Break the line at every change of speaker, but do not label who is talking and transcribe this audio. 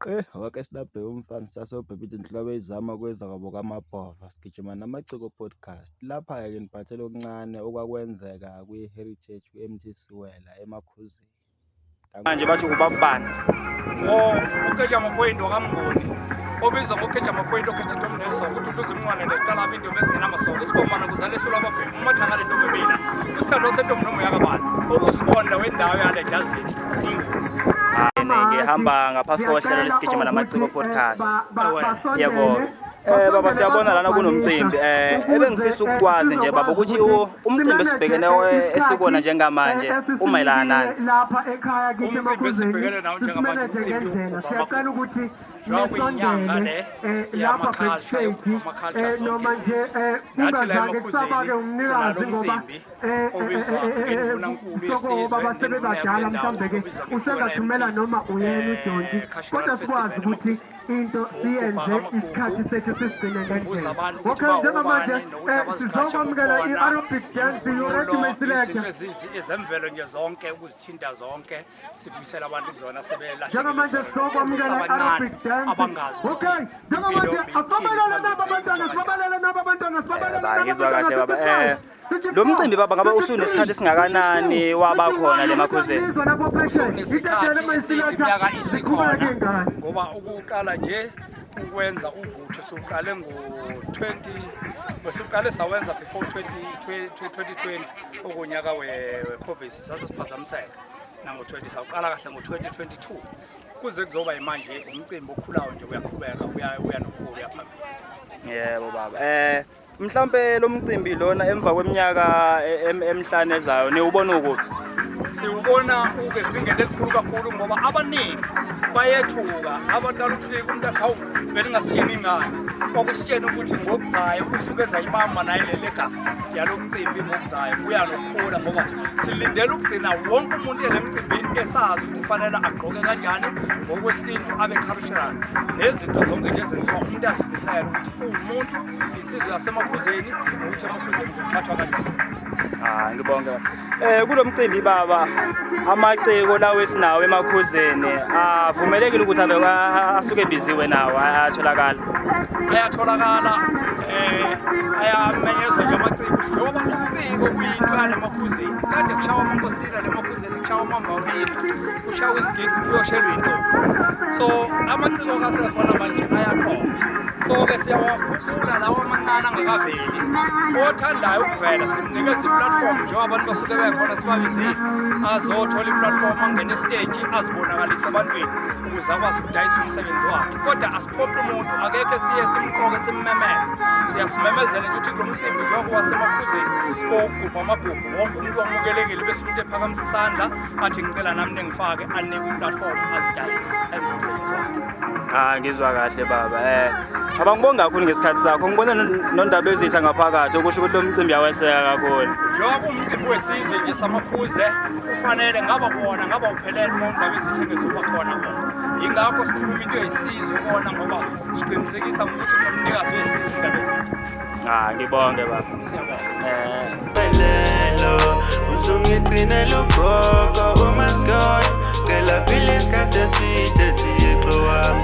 Qe wake silabheka umfana sasobhebhida inhlobo ezama kweza kwabo kaMabhova sigijima namaciko podcast. Lapha-ke nginiphathele okuncane okwakwenzeka kwi-Heritage kwi-MT Siwela eMakhuzeni.
Manje bathi ubabani?
Oh, uKheja Maphoyinti wakaMnguni obizwa ngoKheja Maphoyinti okheja intombi nesoko ududuza imncwane neqalapha intombi ezingenamasoko isibomana kuzala ehlula ababhemu umathanga le ntombi emila usithando sentombi noma uyakabani okusibonda wendawo yale dazini uMnguni.
Ngihamba ngaphasi kohlelo lesigijima namaciko podcast.
Ewe.
Yebo. Baba siyabona lana kunomcimbi. Ebengifisa ukukwazi nje baba ukuthi umcimbi esibhekene esikona njengamanje umayelana nani?
Umcimbi esibhekene nawo njengamanje umcimbi wokugubha amagugu. Njengoba kuyinyanga le yama-culture, yokugubha ama-culture zonke izizwe. Nathi la eMakhuzeni sinalo mcimbi obizwa ngendunankulu yesizwe nenduna yakule ndawo obizwa ngeSiwela
usengathumela
MT,
noma uyena uJonti
Cultural
kodwa sikwazi
Festival
ukuthi
eMakhuzeni.
into
Ukugubha
siyenze
amagugu,
isikhathi sethu sisigcine
kukhumbuza
ngendlela.
abantu ukuthi
Okay, njengamanje
bawobani nokuthi abazigqaja
sizokwamukela
ngokubona
i-aerobic dance. You ready,
imvunulo,
my selector?
izinto ezemvelo nje zonke, ukuzithinta zonke, sibuyisela abantu kuzona sebelahlekelwe
Njengamanje
kuzona.
sizokwamukela
Abancane
i-aerobic dance.
abangazi ukuthi
Okay,
impilo
njengamanje
beyithini
asibabalele nabo
phambili,
abantwana,
kanjani.
sibabalele nabo abantwana, sibabalele
Ba
nabo
ngizwa kahle
abantwana.
baba.
55, 54,
Lo mcimbi baba ngabe usunesikhathi
53,
esingakanani waba khona le
51,
Makhuzeni?
ngizwa lapho phesheya.
Usunesikhathi
Itadele
eside,
mayisilotha,
iminyaka isikhona,
siqhubeke ingane.
ngoba ukuqala nje ukwenza uvutho siqale ngo-20, siqale sawenza before 20 2020, okunyaka we-COVID, sase siphazamiseka nango-20, sawuqala kahle ngo-2022 kuze kuzoba yimanje. Umcimbi okhulayo nje, uyaqhubeka, uya nokhulu, uya phambili.
Yebo baba. Mhlambe lo mcimbi lona emva kweminyaka emihlanu ezayo niwubona ukuphi?
Siwubona ukezingeni elikhulu kakhulu, ngoba abaningi bayethuka abaqala ukufika, umuntu athi, "Hawu, beningasitsheni ingane?" Okusitshena ukuthi ngokuzayo usuke ezayibamba naye le legacy yalo mcimbi. Ngokuzayo kuya nokukhula, ngoba silindele ukugcina wonke umuntu ele mcimbini esazi ukuthi kufanele agqoke kanjani ngokwesintu, abe cultural nezinto zonke nje ezenziwa umuntu, azimisele ukuthi uwumuntu, insizwa yaseMakhuzeni, nokuthi eMakhuzeni kuziphathwa kanjani.
Ah, ngibonge. Kulo mcimbi baba, amaciko lawo esinawo eMakhuzeni avumelekile ukuthi abe asuke ebiziwe nawo ayatholakala?
Ayatholakala, ayamenyezwa nje amaciko, ukuthi njengoba umciko kuyinto yale Makhuzeni, kade kushawa amankosina le Makhuzeni, kushawa amamvawulini, kushawa izigidi, kuyoshelwa intombi, so amaciko kasekhona manje ayaqopha. So-ke siyawakhuphula lawo amancane angakaveli. Othandayo ukuvela simnikeza i-platform, njengoba abantu basuke bekhona sibabizile, azothola i-platform, angene esiteji, azibonakalise ebantwini ukuze akwazi ukudayisa umsebenzi wakhe. Kodwa asiphoqi umuntu, akekho esiye simqoke simmemeze. Siyasimemezela nje ukuthi kulo mcimbi, njengoba waseMakhuzeni owokugubha amagugu, wonke umuntu wamukelekile, bese umuntu ephakamisa isandla athi, "Ngicela nami ningifake," anikwe i-platform, azidayise, enze umsebenzi wakhe.
Ah, ngizwa kahle baba. Baba, ngibonga kakhulu ngesikhathi sakho. Ngibona nondaba ezitha ngaphakathi, okusho ukuthi lo mcimbi aweseka kakhulu.
Njengoba kuwumcimbi wesizwe nje saMakhuze, kufanele ngaba kuwona ngaba uphelele uma undaba ezitha engezuba khona kuwona. Yingakho sikhuluma into eyisizwe kona, ngoba siqinisekisa ngokuthi kunomnikazi wesizwe, indaba ezitha.
Ah, ngibonge baba.
Siyabonga.
Lelo uzungigcinela ugogo umascot, cela phile isikhathi eside, Thixo wami.